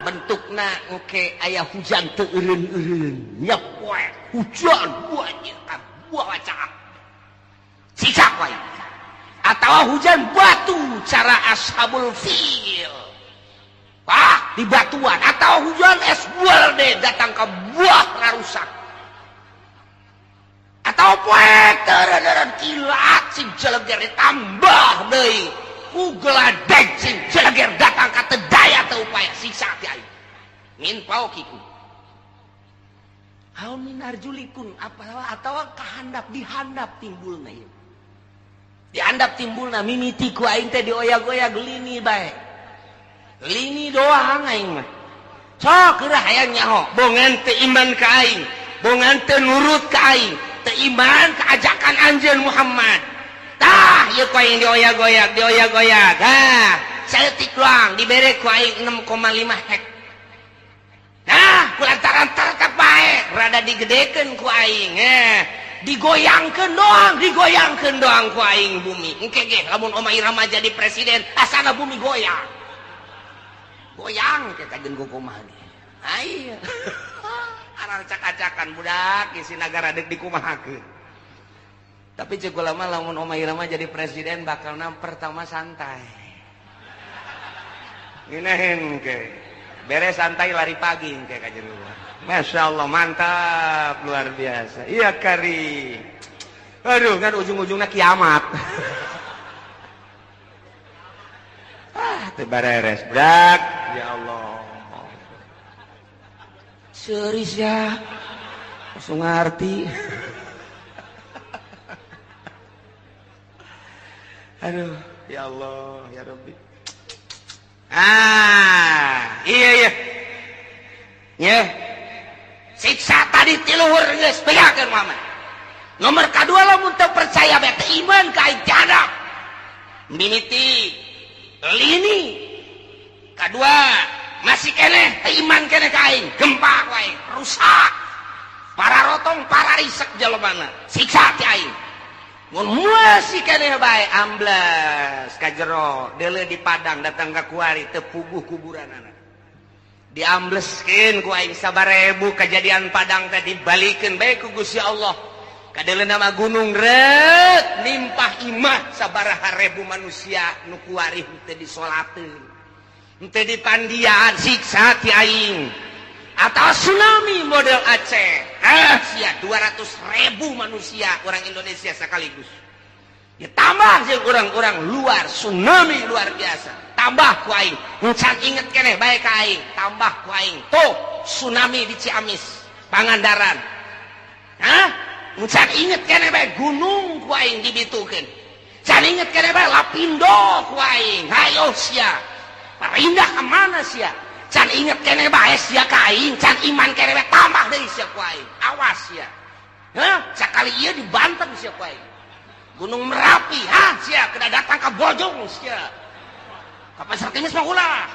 Bentukna oke aya hujan teu eureun-eureun nya poe hujan banjir ka buah caak siksa wae atawa hujan batu cara ashabul fil ah di batuan atau hujan es buah datang ke buah ngarusak atau poe teureun-eureun kilat sing jeleger ditambah deui ku geladeg sing jeleger datang ka teu daya teu upaya siksa ti aing min fauqikum aw min arjulikum apa atawa kahandap dihandap timbulna ieu dihandap timbulna mimiti ku aing teh dioyag-oyag lini bae lini doang aing mah sok geura hayang nyaho bongan teu iman ka aing bongan teu nurut ka aing teu iman ka ajakan anjeun Muhammad tah ieu ku aing dioyag-oyag dioyag-oyag ah saeutik doang dibere ku aing 6,5 hek. Nah, kulantaran tetep bae rada digedekeun ku aing digoyangkeun doang ku aing bumi. Engke ge lamun Oma Irama jadi presiden, asana bumi goyang. Goyang ke kajen kumaha ge. Aya. Aracak-acakan budak isi nagara deuk dikumahakeun. Tapi ceuk kula mah lamun Oma Irama jadi presiden bakalna pertama santai. Ngeunaheun ke. Beres santai lari pagi kayak kajian luar. Masya Allah mantap luar biasa. Iya kari. Aduh kan ujung-ujungnya kiamat. Ah teu bareres brak. Ya Allah. Serius ya. Langsung ngarti. Aduh ya Allah ya Rabbi. Ah, iya iya. Ya. Siksa tadi ti luhur geus bejakeun Muhammad. Nomor kadua lamun teu percaya bae teu iman ka aing jadap. Mimiti lini. Kadua masih keneh teu iman keneh ka aing, gempa ku aing, rusak. Para rotong, para risek jelemana. Siksa ti aing. Mun masih keneh bae ambles ka jero deuleu di Padang datang ka kuari teu puguh kuburanana diambleskeun ku aing sabarebu kejadian Padang teh dibalikeun bae ku Gusti Allah kadeuleu nama gunung reut nimpah imah sabaraha rebu manusia nu kuari teu disolateun teu dipandian siksa ti aing atau tsunami model Aceh ah sia 200.000 manusia orang Indonesia sekaligus ditambah jeung orang-orang luar tsunami luar biasa tambah ku aing encan inget keneh bae ka aing tambah ku aing tuh tsunami di Ciamis Pangandaran hah encan inget keneh bae gunung ku aing dibitukeun can inget keneh bae Lapindo ku aing hayo sia pindah ka mana sia can inget keneh bae sia ka aing can iman keneh bae tambah deui sia ku aing awas sia hah sakali ieu dibanten sia ku aing Gunung Merapi ha sia kena datang ka Bojong sia ka Pasar Timis mah ulah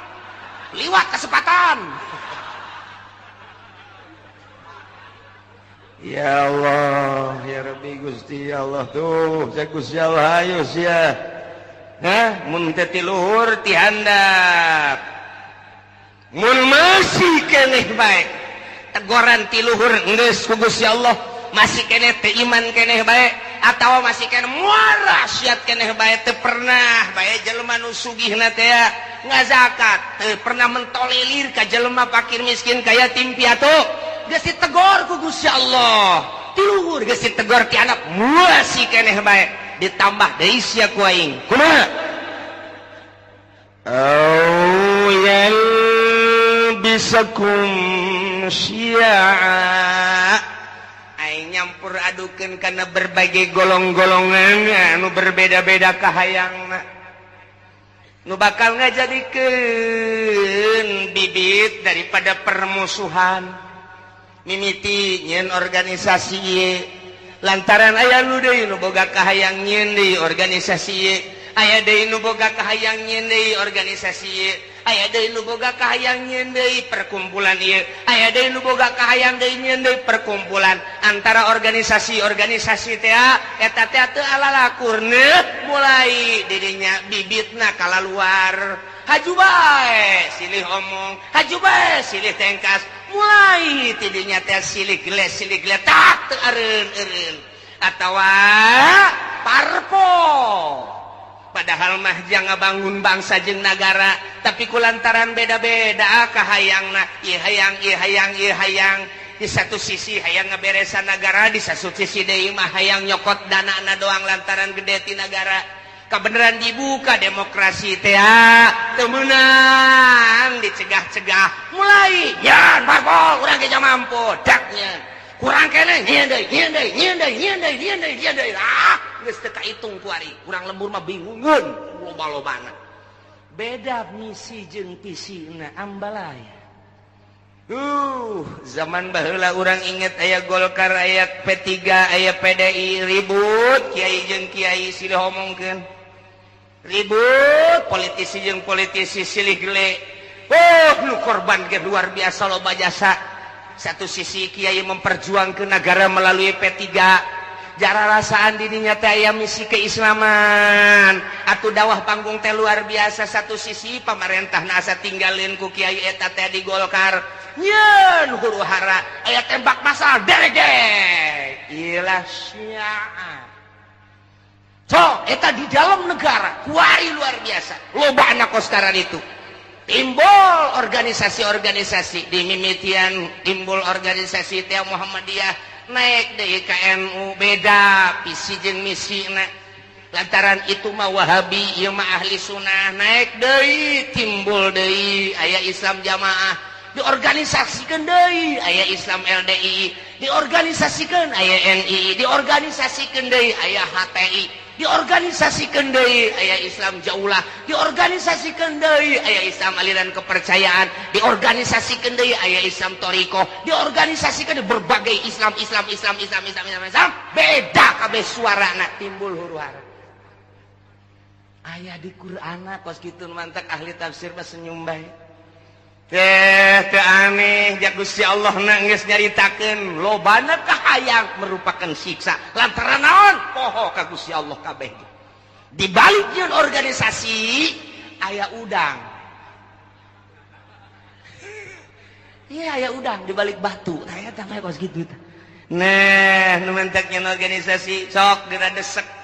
liwat kesempatan. Ya Allah ya Rabbi Gusti ya Allah tuh saya Gusti Allah ayo sia hah mun teu ti luhur ti handap mun masih keneh bae tegoran ti luhur geus ku Gusti Allah masih keneh teu iman keneh bae atawa masih keneh muara siat keneh bae teu pernah bae jelema nu sugihna teh ngazakat teu pernah mentolelir ka jelema fakir miskin ka yatim piatu geus ditegor ku Gusti Allah ti luhur geus ditegor ti anak masih keneh bae ditambah deui sia ku aing kumaha aw yalbisakum syi'a aing nyampur adukeun kana berbagai golong-golongan anu berbeda-beda kahayangna nu bakal ngajadikeun bibit daripada permusuhan mimiti nyeun organisasi ieu lantaran aya nu deui nu boga kahayang nyeun deui organisasi ieu aya deui nu boga kahayang nyeun deui organisasi ieu aya deui nu boga kahayang nyeun deui perkumpulan ieu aya deui nu boga kahayang deui nyeun deui perkumpulan antara organisasi-organisasi teh eta teh teu alalakurna mulai didinya bibitna kalaluar Haju bae silih omong, haju bae silih tengkas, mulai tidinya teh silih geles silih geletak teu eureun-eureun atawa parpol. Padahal mah jang ngabangun bangsa jeung nagara, tapi kulantaran beda-beda kahayangna, ieu hayang, ieu hayang, ieu hayang. Di satu sisi hayang ngaberesan nagara, di satu sisi deui mah hayang nyokot dana na doang lantaran gede ti nagara. Kebenaran dibuka demokrasi teh teu meunang dicegah-cegah, mulai nyeun parpol urang ge mampu daknya. Kurang keneh nyieun deui, nyieun deui, nyieun deui, nyieun deui, nyieun deui, nyieun deui. Ah, geus teu kaitung kuari. Urang lembur mah bingungeun loba-lobana. Beda misi jeung visina ambalaya. Zaman baheula urang inget aya Golkar, aya P3, aya PDI ribut, kiai jeung kiai silih omongkeun. Ribut, politisi jeung politisi silih gele. Oh, nu korban ge luar biasa loba jasa. Satu sisi kiai memperjuangkan negara melalui P3, jara rasaan dirinya teh aya misi keislaman atau dakwah panggung teh luar biasa. Satu sisi pamarentah asa tinggalin ku kiai eta teh di Golkar nyeun huru hara aya tembak masal derege ilah syiah. So eta di dalam negara kuari luar biasa loba anak koskaran itu timbul organisasi-organisasi di mimitian, timbul organisasi teh Muhammadiyah, naik deui ka NU, beda visi jeung misi na lantaran itu mah Wahabi, ieu mah ahli sunnah, naik deui timbul deui aya Islam jamaah, diorganisasikeun deui aya Islam LDI, diorganisasikeun aya NI, diorganisasikeun deui aya HTI, diorganisasikeun deui aya Islam Jaulah, diorganisasikeun deui aya Islam aliran kepercayaan, diorganisasikeun deui aya Islam thoriqoh, diorganisasikeun berbagai Islam Islam Islam Islam Islam Islam Islam, beda kabeh suarana timbul huru hara. Aya di Qur'ana kos kitu, mantak ahli tafsir mah senyum bae. Teh teu aneh ja Gusti Allah na geus nyaritakeun lobana kahayang merupakan siksa lantaran naon poho ka Gusti Allah kabeh. Di balik nyeun organisasi aya udang. Iya aya udang di balik batu. Tah eta mah kos kitu tah. Nah, nu mentek nyeun organisasi sok geura desek.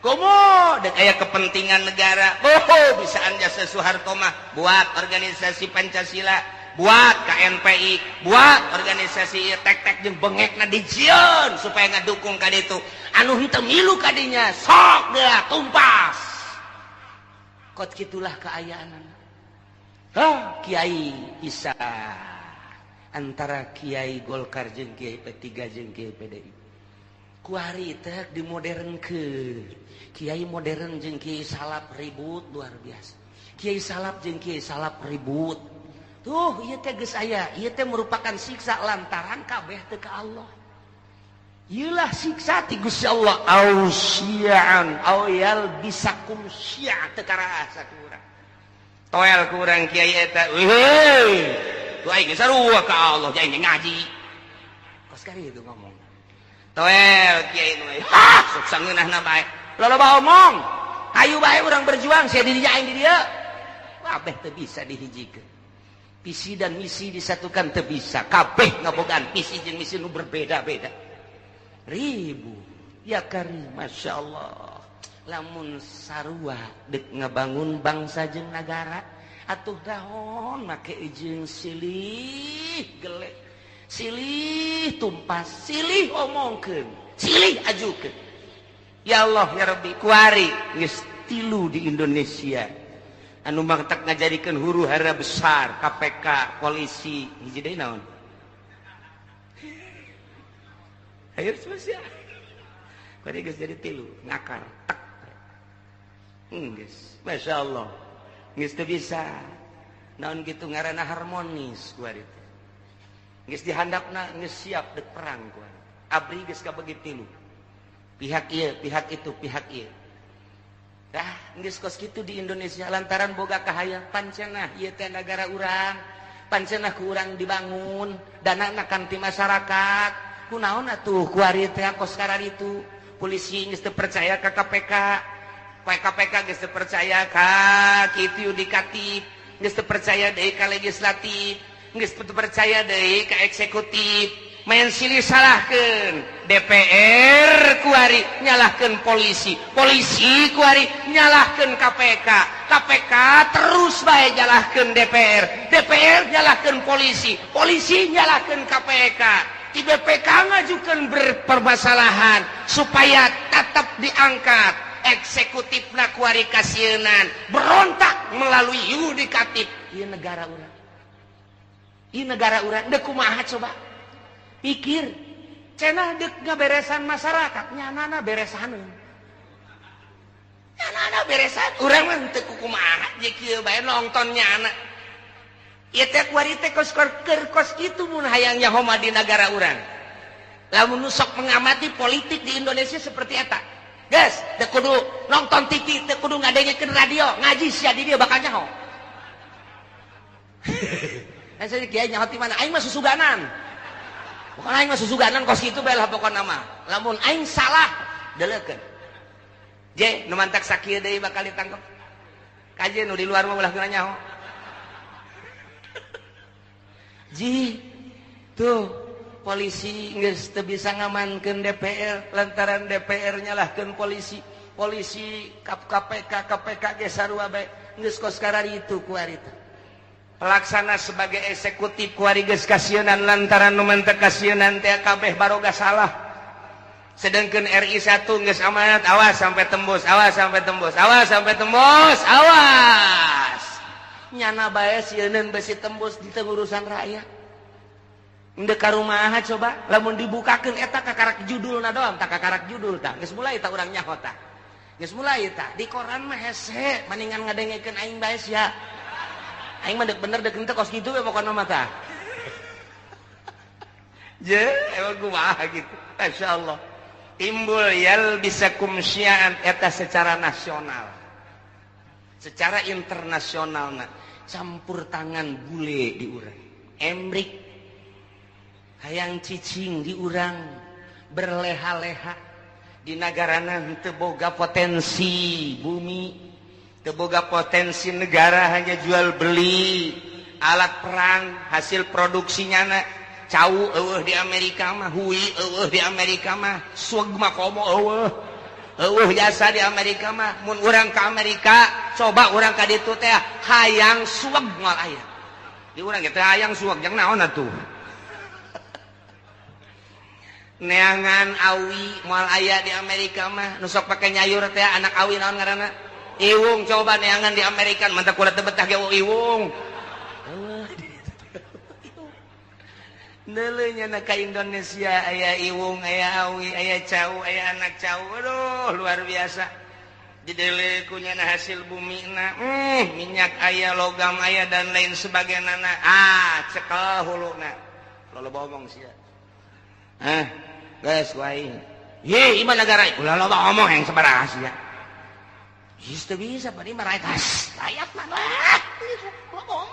Komo dek aya kepentingan negara. Oh, bisaan jasa Soeharto mah buat organisasi Pancasila, buat KNPI, buat organisasi tek-tek jeung bengekna dijieun supaya ngadukung ka ditu. Anu henteu milu ka dinya sok geura tumpas. Kot kitulah kaayaanana. Hah, Kiai Isa antara Kiai Golkar jeung Kiai P3 jeung Kiai PDI. Kuari teh dimodernkeun. Kiai modern jeung Kiai salap ribut luar biasa. Kiai salap jeung Kiai salap ribut. Tuh ieu teh geus aya, ieu teh merupakan siksa lantaran kabeh teu ka Allah. Ieulah siksa ti Gusti Allah au syi'an au yalbisakum syi'a teu karasa ku urang. Toel ku urang kiai eta. Euy, tuh aing geus sarua ka Allah aing ngaji. Kos kari itu ngomong. Toel kiai nu ha sok sangeunahna bae. Loba omong. Hayu bae urang berjuang sia di dinya aing di dieu. Kabeh teu bisa dihijikeun. Visi dan misi disatukan teu bisa. Kabeh ngabogaan visi jeung misi nu berbeda-beda. Ribu. Ya karim, Masya Allah. Lamun sarua dek ngabangun bangsa jeung nagara atuh dahon make jeung silih gelek, silih tumpas, silih omongkeun, silih ajukeun. Ya Allah ya Rabbi, kuari geus tilu di Indonesia anu mangtak ngajadikeun huru hara besar, KPK, polisi, hiji deui naon? Ayo sia. Kuari geus jadi tilu, ngakar tek. Geus, Masya Allah. Geus teu bisa. Naon kitu ngaranna harmonis kuari teh. Geus dihandapna geus siap dek perang kuari. Abri geus kabagi tilu. Pihak ieu, pihak itu, pihak ieu. Tah, geus kos kitu di Indonesia lantaran boga kahayang pancenah ieu teh nagara urang, pancenah ku urang dibangun, danana kan ti masyarakat. Kunaon atuh kuari teh kos kararitu. Polisi geus teu percaya ka KPK. KPK geus teu percaya ka kitu yudikatif. Geus teu percaya deui ka legislatif, geus teu percaya deui ka eksekutif. Main silih salahkeun. DPR kuari nyalahkeun polisi, polisi kuari nyalahkeun KPK, KPK terus bae nyalahkeun DPR, DPR nyalahkeun polisi, polisi nyalahkeun KPK. Di BPK ngajukan berpermasalahan supaya tetap diangkat. Eksekutif kuari kasieunan berontak melalui yudikatif. Ieu negara urang, ieu negara urang deuk kumaha coba pikir. Cenah deuk ngaberesan masyarakat, nyanana beresaneun, nyanana beresan. Urang mah teu kumaha je kieu bae nonton nyana. Ieu teh kuari teh kos keur kos kitu mun hayang nyaho mah di negara urang. Lamun nu sok mengamati politik di Indonesia seperti eta. Guys, teu kudu nonton TV, teu kudu ngadengekeun radio, ngaji sia di dieu bakal nyaho. Eh, saya kiai nyaho ti mana? Aing mah susuganan. Pokokna aing mah susuganan kos kitu bae lah pokona mah. Lamun aing salah, deleukeun. Je, nu mantak sakieu deui bakal ditangkep. Kaje nu di luar mah ulah geuna nyaho. Ji, tuh polisi geus teu bisa ngamankeun DPR lantaran DPR nyalahkeun polisi, polisi KPK, KPK ge sarua bae geus kos kararitu kuari teh. Pelaksana sebagai eksekutif kuari geus kasieunan lantaran nu mantek kasieunan teh kabeh baroga salah. Sedangkan RI 1 geus amanat, awas sampai tembus, awas sampai tembus, awas sampai tembus, awas. Nyana bae sieuneun besi tembus di urusan rakyat. Ndek ka rumaha coba lamun dibukakeun eta kakarak judulna doang, tak kakarak judul tah. Geus mulai tah urang nyaho tah. Geus mulai tah di koran mah hese maningan ngadengekeun aing bae sia. Aing mah deuk bener deuk henteu kos kitu we pokona mah tah. Je, emang kumaha gitu. Masyaallah. Timbul yal bisakum syi'an eta secara nasional. Secara internasional nah, campur tangan bule di urang. Emrik hayang cicing di urang berleha-leha di nagarana teu boga potensi bumi, teu boga potensi negara, hanya jual beli alat perang hasil produksinya na cau eueuh di Amerika mah, hui eueuh di Amerika mah, sueg mah komo eueuh. Eueuh jasa di Amerika mah. Mun urang ka Amerika coba urang ka ditu teh hayang sueg moal aya. Di urang ge teh hayang sueg jang naon atuh. Neangan awi moal aya di Amerika mah. Nu sok pake nyayur teh anak awi naon ngaranna? Iwung. Coba neangan di Amerika mantak kula teu betah ge iwung. Eueuh. Neuleuh na ka Indonesia aya iwung, aya awi, aya cau, aya anak cau. Aduh, luar biasa. Dideuleu ku nyana hasil bumina, minyak aya, logam aya dan lain sebagainya. Ah, cekel huluna. Loba omong sia. Ah, geus wae. Ye, ieu negara ulah loba omong yang sabaraha sia. Geus teu bisa bari mah rakyat mah. Bohong.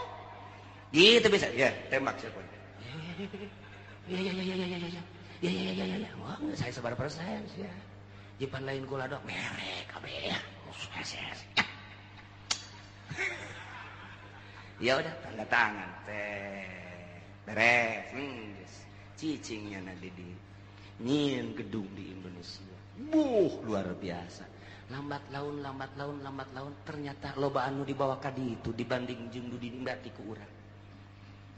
Gitu bisa. Ya, tembak siapa. Ya ya ya ya ya ya ya ya ya ya ya ya. Wah, saya sebar persen ya. Jipan lain kula dok merek kabeh. Ya udah tanda tangan teh. Beres. Cicingnya nanti di nyieun gedung di Indonesia. Buh, luar biasa. Lambat laun, lambat laun, lambat laun ternyata loba anu dibawa ka ditu dibanding jeung nu dinikmati ku urang.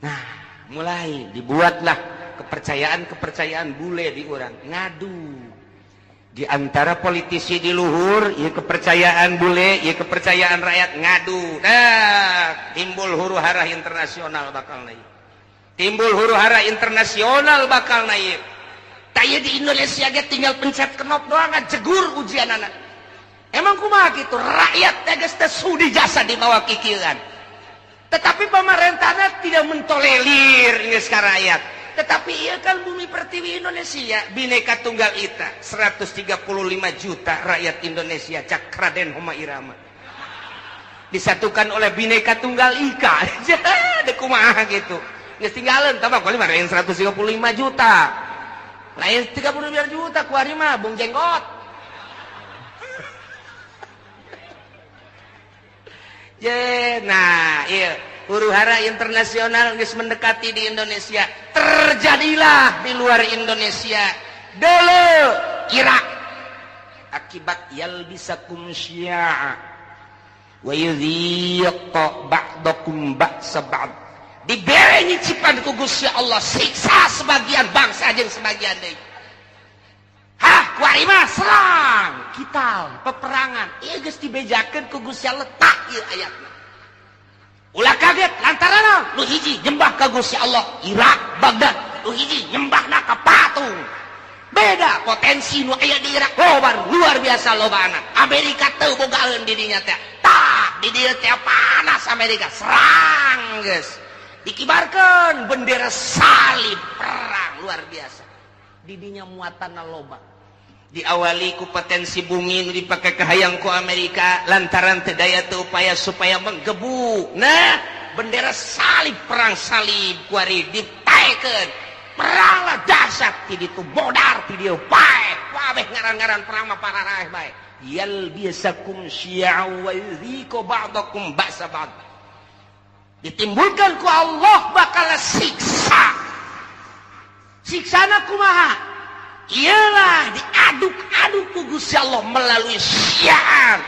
Nah, mulai dibuatlah kepercayaan-kepercayaan bule di urang. Ngadu di antara politisi di luhur, ieu kepercayaan bule, ieu kepercayaan rakyat ngadu. Nah, timbul huru hara internasional bakal naik. Timbul huru hara internasional bakal naik. Taya di Indonesia ge tinggal pencet knop doang jegur ujian anak. Emang kumaha gitu? Rakyat teh geus teu sudi jasa dibawa kikieuan. Tetapi pemerintahnya tidak mentolerir geus ka rakyat. Tetapi iya kan bumi pertiwi Indonesia Bhinneka Tunggal Ika 135 juta rakyat Indonesia cak Raden Rhoma Irama disatukan oleh Bhinneka Tunggal Ika. Dek kumaha gitu. Geus tinggalan tambah kali mah 135 juta. Lain 35 juta kuari mah Bung Jenggot. Ye, nah iya huru hara internasional geus mendekati di Indonesia, terjadilah di luar Indonesia dulu Irak akibat yalbisakum syi'a wa yudhiq ba'dakum ba'sa ba'd, dibere nyicipan ku Gusti Allah siksa sebagian bangsa jeung sebagian deui. Hah, kuari mah serang kita peperangan ieu geus dibejakeun ku Gusti Allah tak ieu ayatna. Ulah kaget lantaran nu hiji nyembah ka Gusti Allah Irak Baghdad, nu hiji nyembahna ka patung. Beda potensi nu aya di Irak loba luar biasa lobana. Amerika teu bogaeun di dinya teh. Tah di dieu teh panas Amerika serang geus. Dikibarkeun bendera salib perang luar biasa. Di dinya muatanna loba. Diawali ku potensi bumi nu dipake kahayang ku Amerika lantaran teu daya teu upaya supaya menggebu. Nah, bendera salib perang salib kuari ditaekeun. Peranglah dahsyat ti ditu bodar ti dieu paeh. Kabeh ngaran-ngaran perang mah pararaeh bae. Yalbisakum syi'a wa yudhiqu ba'dakum ba'sa ba'd. Ditimbulkan ku Allah bakal siksa. Siksana kumaha? Ialah diaduk-aduk ku Gusti Allah melalui syiar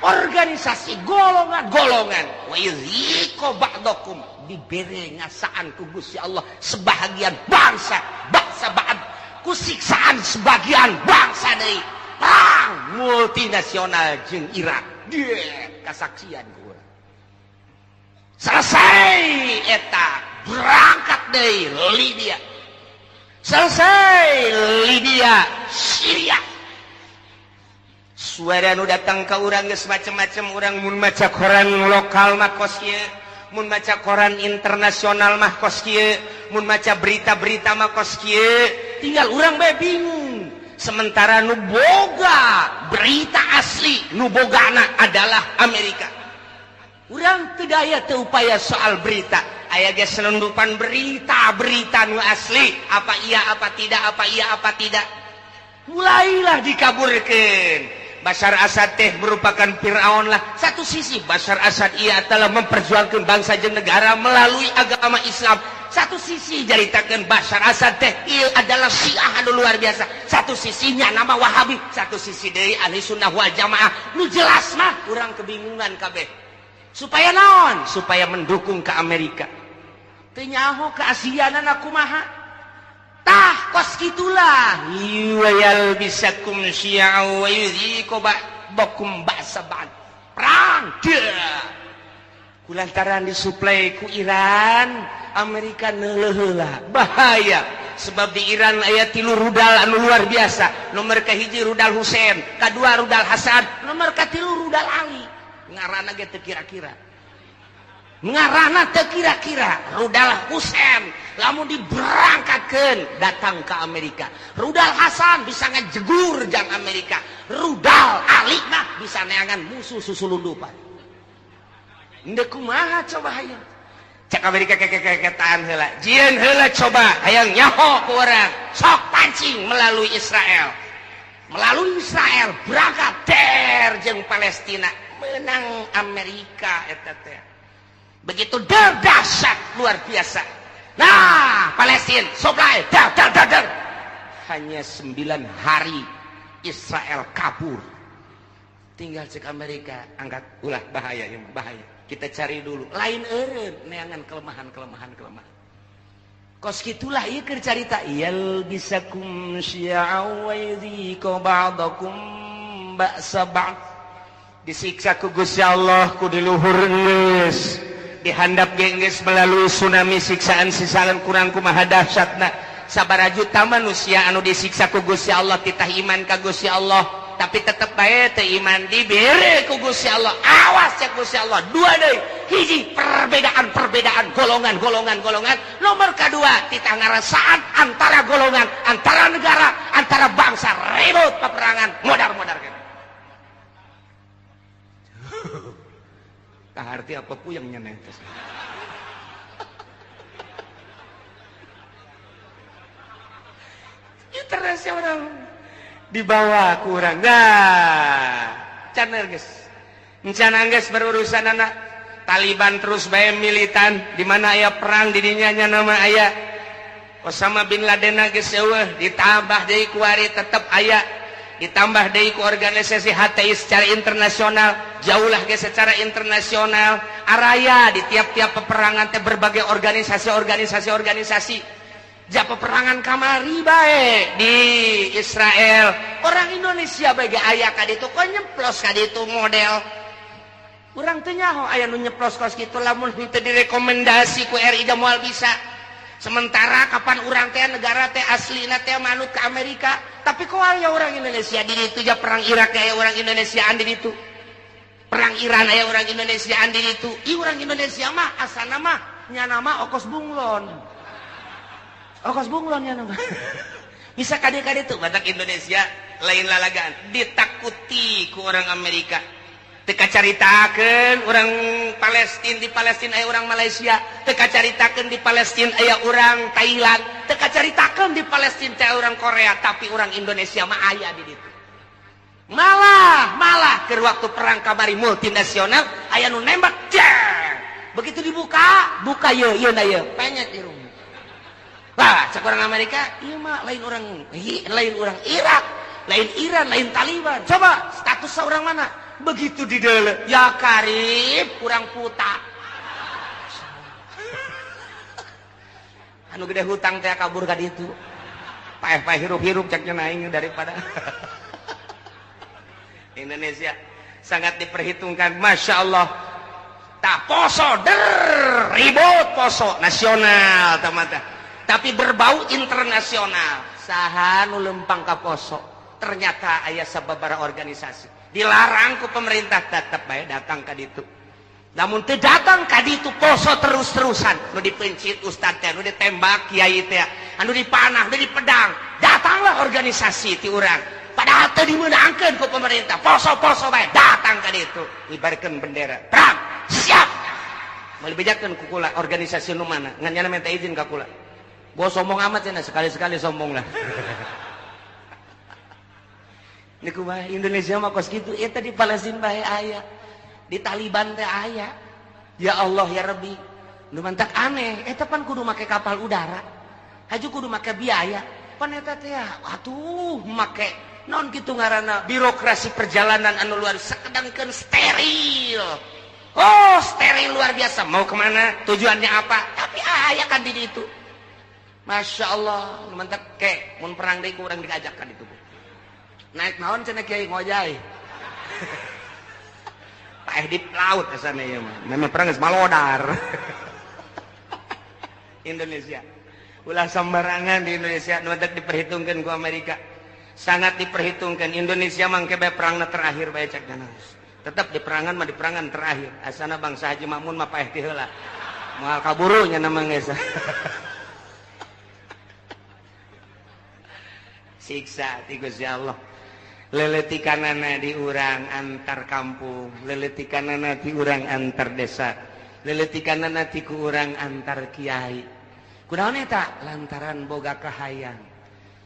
organisasi golongan-golongan. Wa yudhiqu ba'dakum, dibere ngasaan ku Gusti Allah sebahagian bangsa bangsa ba'd ku siksaan sebagian bangsa deui. Perang multinasional jeung Irak dia kasaksian ku urang. Selesai eta berangkat deui Libya, selesai Libya Syria. Suara nu datang ke urang geus macem-macem. Urang mun maca koran lokal mah kos kieu, mun maca koran internasional mah kos kieu, mun maca berita-berita mah kos kieu, tinggal urang bae bingung. Sementara nu boga berita asli nu bogana adalah Amerika. Urang teu daya teu upaya soal berita. Aya ge selundupan berita-berita nu asli, apa iya apa tidak, apa iya apa tidak. Mulailah dikaburkan. Bashar Assad teh merupakan Fir'aun lah. Satu sisi Bashar Assad ia telah memperjuangkan bangsa jeung negara melalui agama Islam. Satu sisi jaritakeun Bashar Assad teh ieu adalah Syiah anu luar biasa. Satu sisinya nama Wahabi, satu sisi deui Ahli Sunnah wal Jamaah. Nu jelas mah urang kebingungan kabeh. Supaya naon? Supaya mendukung ke Amerika. Teu nyaho ke Asiana kumaha. Tah kos gitulah. Yalbisakum syi'a wa yudhiqu ba'dakum ba'sa ba'd. Perang dia. Kulantaran disuplai ku Iran, Amerika neuleuh heula. Bahaya. Sebab di Iran aya 3 rudal anu luar biasa. Nomor kahiji rudal Husein, kadua rudal Hasan, nomor katilu rudal Ali. Ngaranna ge teu kira-kira. Ngaranna teu kira-kira. Rudal Husein lamun diberangkatkeun datang ke Amerika. Rudal Hasan bisa ngejegur jang Amerika. Rudal Ali mah bisa neangan musuh susulundupan. Ndek kumaha coba hayang. Cek Amerika kekekeketaan heula. Jieun heula coba hayang nyaho ku urang. Sok pancing melalui Israel. Melalui Israel berangkat der jeung Palestina. Menang Amerika eta teh. Begitu der dahsyat luar biasa. Nah, Palestina supply dar dar dar dar. Hanya 9 hari Israel kabur. Tinggal cek Amerika angkat ulah bahaya ya bahaya. Kita cari dulu. Lain eureun neangan kelemahan-kelemahan kelemahan. Kos gitulah ieu keur carita yalbisakum syi'a wa yudhiqu ba'dakum ba'sa ba'd. Disiksa ku Gusti Allah ku di luhur geus. Dihandap ge geus melalui tsunami siksaan-siksaan kurang kumaha dahsyatna. Sabaraha juta manusia anu disiksa ku Gusti Allah titah iman ka Gusti Allah, tapi tetep bae teu iman dibere ku Gusti Allah. Awas cek Gusti Allah, dua deui. Hiji perbedaan-perbedaan golongan-golongan golongan, nomor kedua titah ngarasaan antara golongan, antara negara, antara bangsa ribut peperangan modar-modar kan. Kaharti apa puyeng nyeneng teh. Internasional dibawa kurang. Nah, can geus. Encan geus berurusan anak. Taliban terus bae militan di mana aya perang di dinya nya nama aya Osama bin Laden geus eueuh ditambah deui kuari tetep aya ditambah deui ku organisasi HTI secara internasional jauhlah ge secara internasional araya di tiap-tiap peperangan teh berbagai organisasi organisasi organisasi ja peperangan kamari bae di Israel orang Indonesia bae ge aya ka ditu kok nyeplos ka ditu model urang teu nyaho aya nu nyeplos kos kitu lamun henteu direkomendasi ku RI da moal bisa. Sementara kapan urang teh negara teh aslina teh manut ke Amerika, tapi kok aya orang Indonesia di ditu ja perang Irak aya orang Indonesiaan di ditu. Perang Iran aya orang Indonesiaan di ditu. Ih orang Indonesia mah asana mah nyana mah okos bunglon. Okos bunglon nyana mah. Bisa kade-kade tuh batak Indonesia lain lalagaan ditakuti ku orang Amerika. Teu kacaritakeun orang Palestina di Palestina aya orang Malaysia, teu kacaritakeun di Palestina aya orang Thailand, teu kacaritakeun di Palestina teh orang Korea, tapi orang Indonesia mah aya di ditu. Malah malah ke waktu perang kamari multinasional aya nu nembak jeng. Begitu dibuka, buka ye ye na ye, penyet irung. Lah, cek orang Amerika, ieu mah lain orang Irak, lain Iran, lain Taliban. Coba status orang mana? Begitu di dele, ya karib kurang puta. Anu gede hutang teh kabur ka ditu. Paeh-paeh hirup-hirup ceknya naing daripada Indonesia sangat diperhitungkan, masya Allah. Tak poso der ribut poso nasional teman-teman, tapi berbau internasional. Saha nu lempang ka poso, ternyata aya sababaraha organisasi dilarang ku pemerintah tetap bae datang ka ditu. Namun teu datang ka ditu poso terus-terusan, nu dipencit ustad teh, nu ditembak kiai teh, anu dipanah, nu dipedang, datanglah organisasi ti urang. Padahal teu dimeunangkeun ku pemerintah, poso-poso bae datang ka ditu, ngibarkeun bendera. Perang, siap. Moal dibejakeun ku kula organisasi nu mana, ngan nyana minta izin ka kula. Gua sombong amat cenah, sekali-sekali sombong lah. Niku mah Indonesia mah kos kitu, eta di Palestina bae aya, di Taliban teh aya. Ya Allah ya Rabbi, nu mantak aneh, eta pan kudu make kapal udara, haju kudu make biaya, pan eta teh atuh make non kitu ngaranna birokrasi perjalanan anu luar sakedangkeun steril. Oh, steril luar biasa. Mau kemana? Tujuannya apa? Tapi aya kan di ditu. Masya Allah, nu mantak ke mun perang deui ku urang diajak kan itu. Naik naon cenah kiai ngojay. Paeh di laut asana ieu mah. Memang perang geus malodar. Indonesia. Ulah sembarangan di Indonesia nu mantak diperhitungkeun ku Amerika. Sangat diperhitungkan Indonesia mangke bae perangna terakhir bae cek ganas. Tetap di perangan mah di perangan terakhir. Asana bangsa Haji Makmun mah paeh ti heula. Moal kaburu nya nama geus. Siksa ti Gusti Allah. Leletikanana di urang antar kampung, leletikanana di urang antar desa, leletikanana ti ku urang antar kiai. Kunaon eta? Lantaran boga kahayang.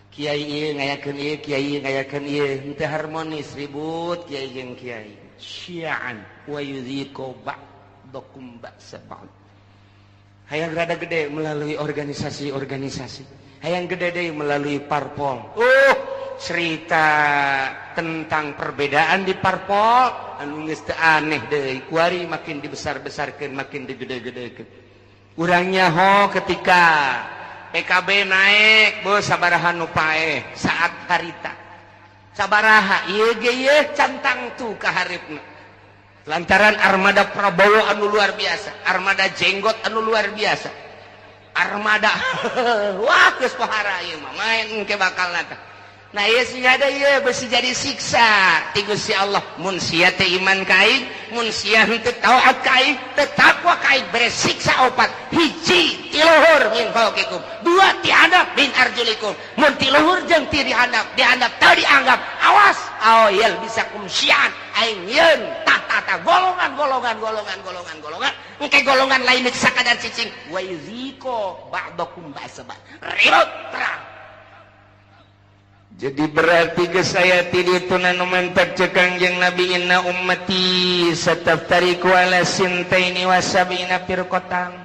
Kiai ieu ngayakeun ieu, kiai ngayakeun ieu, henteu harmonis ribut kiai jeung kiai. Syi'an wa yudhiqu ba'dakum ba'sa ba'd. Hayang rada gede melalui organisasi-organisasi. Hayang gede deui melalui parpol. Cerita tentang perbedaan di parpol anu geus teu aneh deui. Kuari makin dibesar-besarkeun, makin digede-gedekeun. Urang nyaho ketika PKB naik, beuh sabaraha nu paeh saat harita. Sabaraha ieu ge ieu cantang tu ka haripna. Lantaran armada Prabowo anu luar biasa, armada jenggot anu luar biasa. Armada wah geus pohara ieu mah main engke bakal tah. Nah ieu sih ada ieu besi jadi siksa ti Gusti Allah. Mun sia teh iman ka aing, mun sia henteu taat ka aing, teu takwa ka aing, bere siksa opat. Hiji ti luhur min fauqikum, dua ti handap min arjulikum. Mun ti luhur jeung ti dihandap, dihandap teu dianggap, awas aw yalbisakum syi'an aing yeun tata golongan golongan golongan golongan golongan engke golongan lain sakadar cicing wa yuziko ba'dakum ba'sa ba'd. Ribut perang. Jadi berarti ke saya itu nu mantak cek Kangjeng Nabi, "Inna ummati sataftariqu ala sintaini wa sab'ina firqatan."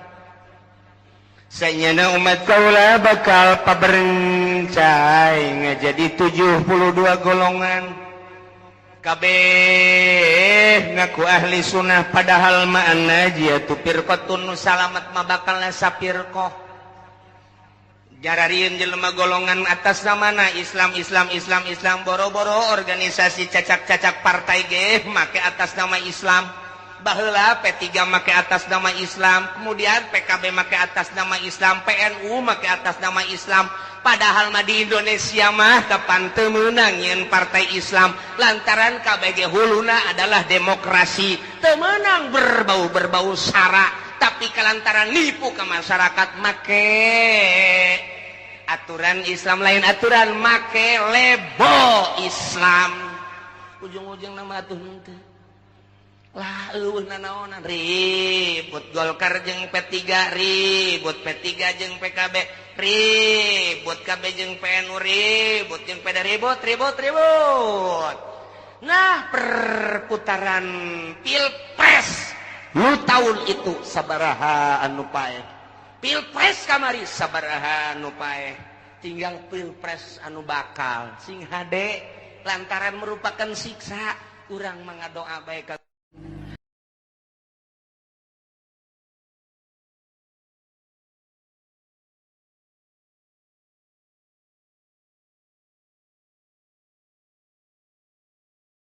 Sanyana umat kaula bakal paberencai ngajadi 72 golongan. Kabeh ngaku ahli sunnah, padahal ma'ana tu firqatun, nu salamet mah bakal sapirqoh. Jararieun jelema golongan atas namana Islam, Islam, Islam, Islam. Boro-boro organisasi cacak-cacak partai ge make atas nama Islam. Baheula P3 make atas nama Islam, kemudian PKB make atas nama Islam, PNU make atas nama Islam. Padahal mah di Indonesia mah kapan teu meunang nyeun partai Islam, lantaran KBG huluna adalah demokrasi, teu meunang berbau-berbau sara. Tapi kalantaran nipu ke masyarakat, make aturan Islam, lain aturan, make label Islam, ujung-ujung nama tuh henteu lah, eueuh nanaonan. Ribut Golkar jeung P3, ribut P3 jeung PKB, ribut KB jeung PNU, ribut jeung PD, ribut, ribut, ribut. Nah, perputaran pilpres nu tahun itu sabaraha anu paeh, pilpres kamari sabaraha anu paeh, tinggal pilpres anu bakal. Sing hade, lantaran merupakan siksa, urang mangadoa bae ka